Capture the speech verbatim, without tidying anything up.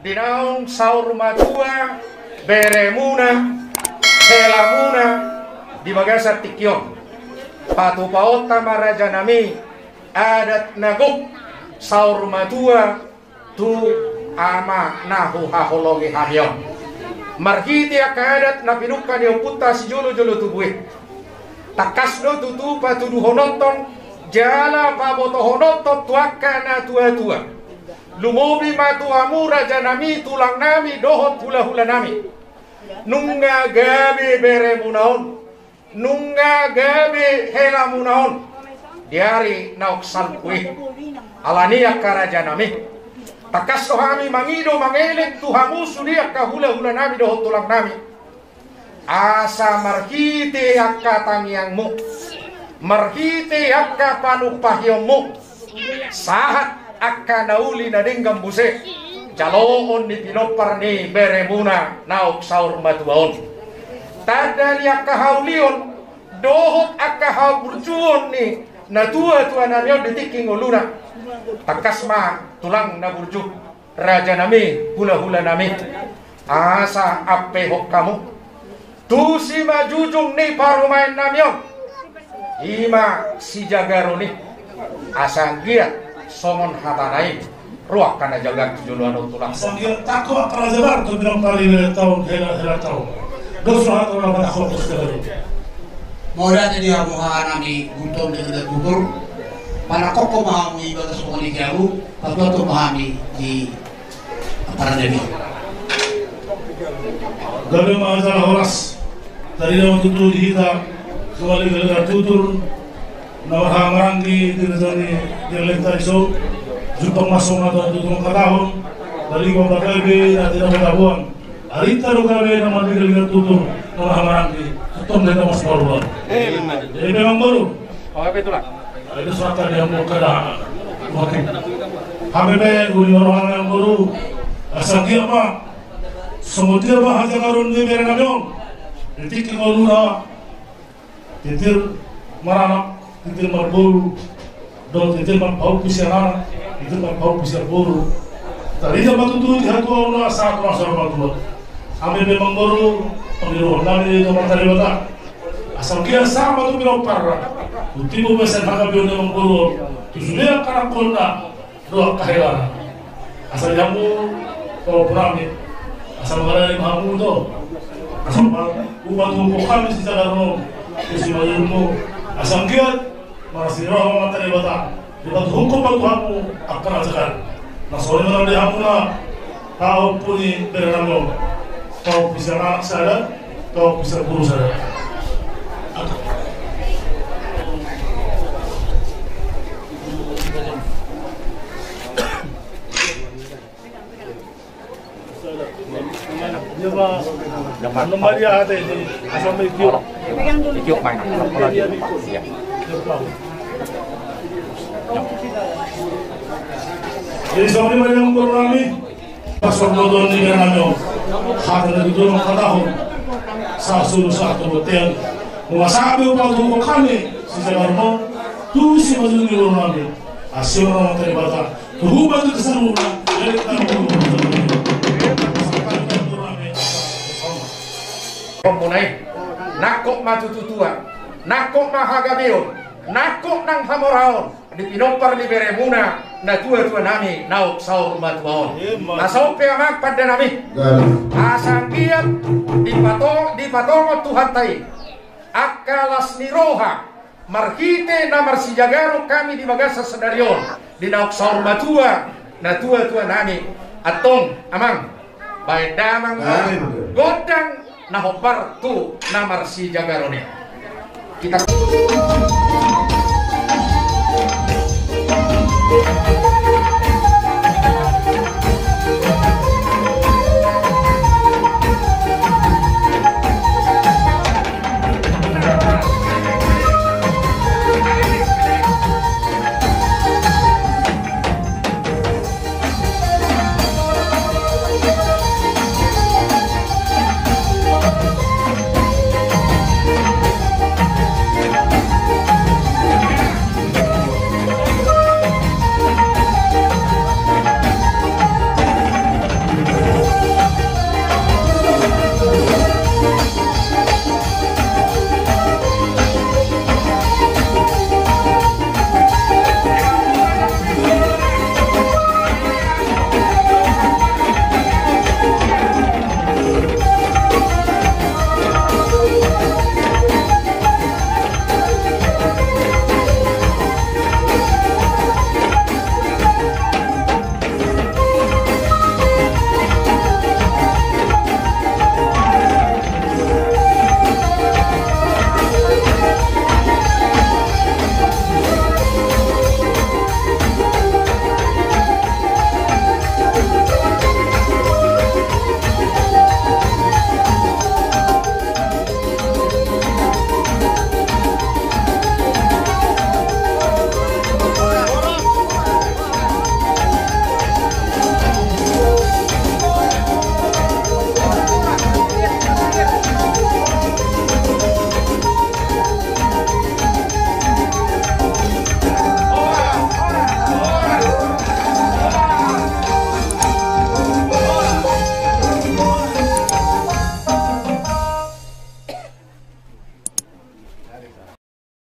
Di naung saur matua beremuna, helamuna di bagasan tingki on. Patupaonta ma rajanami adat na gok saur matua tu ama na huhaholongi hami on. Marhite angka adat na pinungka ni ompunta sijolojolo tubu i, tangkas do tutu patuduhononton jala pabotohononton tu angka na tuatua. Lumobi ma tu hamu rajanami, tulangnami dohot hulahulanami. Nunga gabe beremuna on, nunga gabe helamuna on di ari naung salpu i. Alani i angka rajanami, tangkas do hami mangido mangelek tu hamu sude angka hulahulanami dohot tulangnami, asa marhite angka tangiangmu, marhite angka panumpahionmu, sahat angka na uli na denggan muse jaloon ni pinompar ni beremuna naung saur matua on. Tanda ni angka haulion dohot angka haburjuon ni natuatuanami on di tingki ngoluna. Tangkas ma tulang na burju, rajanami, hulahulanami, asa ampehon hamu tu simanjujung ni parumaennami on, i ma sijagaron i. Asa anggiat songon hatana i, ro angka na jaga tu joloan on tulang. Asa anggiat tangko angka na jaga tu bidang pari, hela, hela taon. Dos ma hata na patahon dos hela. Mauliate di hamu hahanami, gultom di hela tutur. Panangkok ma hamu i bagas songon i, ahu patupaon ma hami di Gabe ma jala horas. Tadi na tutu di hita, kembali ke legar tutur. Na marhahamaranggi di raja ni, di raja ni tadi so. Jumpang masuk mata tutur katahon. Tadi gua gabe na tidak ketahuan. Arita do gabe na mandi ke legar tutur. Na marhahamaranggi. Tutur dari tamas baruan. Jadi memang baru. Oke, itulah. Ai dos rata di ambo kada. Oke. Hami pe uli oro hami ambo ru. Asa anggiat ma songon dia ma hajagaron ni berenami on. Di tingki ngoluna, titir maranak, titir marboru, dohot titir marpahompu sian anak, titir marpahompu sian boru. Tarida ma tutu di hatuaon na sahat tu na saur matua. Hami pe amangboru, pangidoan nami tu Amanta Debata. Asa anggiat sahat ma tu pinompar. Boti ma sian hagabeon ni amangboru. Tu sude angka anakkonna dohot angka helana. Asa di hamu pahompu nami. Asa mangalehon hamu do. Asa ma, dipatuhuk hami sijagaron on tu simanjujungmu. Asa anggiat marasi roha ma Amanta Debata. Dipatuhuk ma tu hamu angka na jagar. Na songon i ma di hamu na pahompu ni berenami on. Pahompu sian anak sada, pahompu sian boru sada. Jadi songon i ma di amangboru nami. Pasahat ma tu berenami on. Hata na tutu na hukatahon. Sahat solu sahat tu bontean. Nunga sahat be hupatuhuk hami sijagaron on tu simanjujung ni boru nami. Asi ma roha ni Amanta Debata. Tuhu ma tu keseluruhan. Jadi kita. Rombonai. Nangkok ma tutu tua. Nangkok ma hagabeon. Nangkok nang hamoraon. Di pinompar ni beremuna, natuatuanami naung saur matua on. Asa on pe amang pandenami. Asa anggiat dipato-, dipatongon Tuhanta i angka las ni roha marhite na marsijagaron hami di bagasan sadari on di naung saur matua, natuatuanami. Antong amang, baen damang ma gondang na hombar tu na marsijagaron i. Kita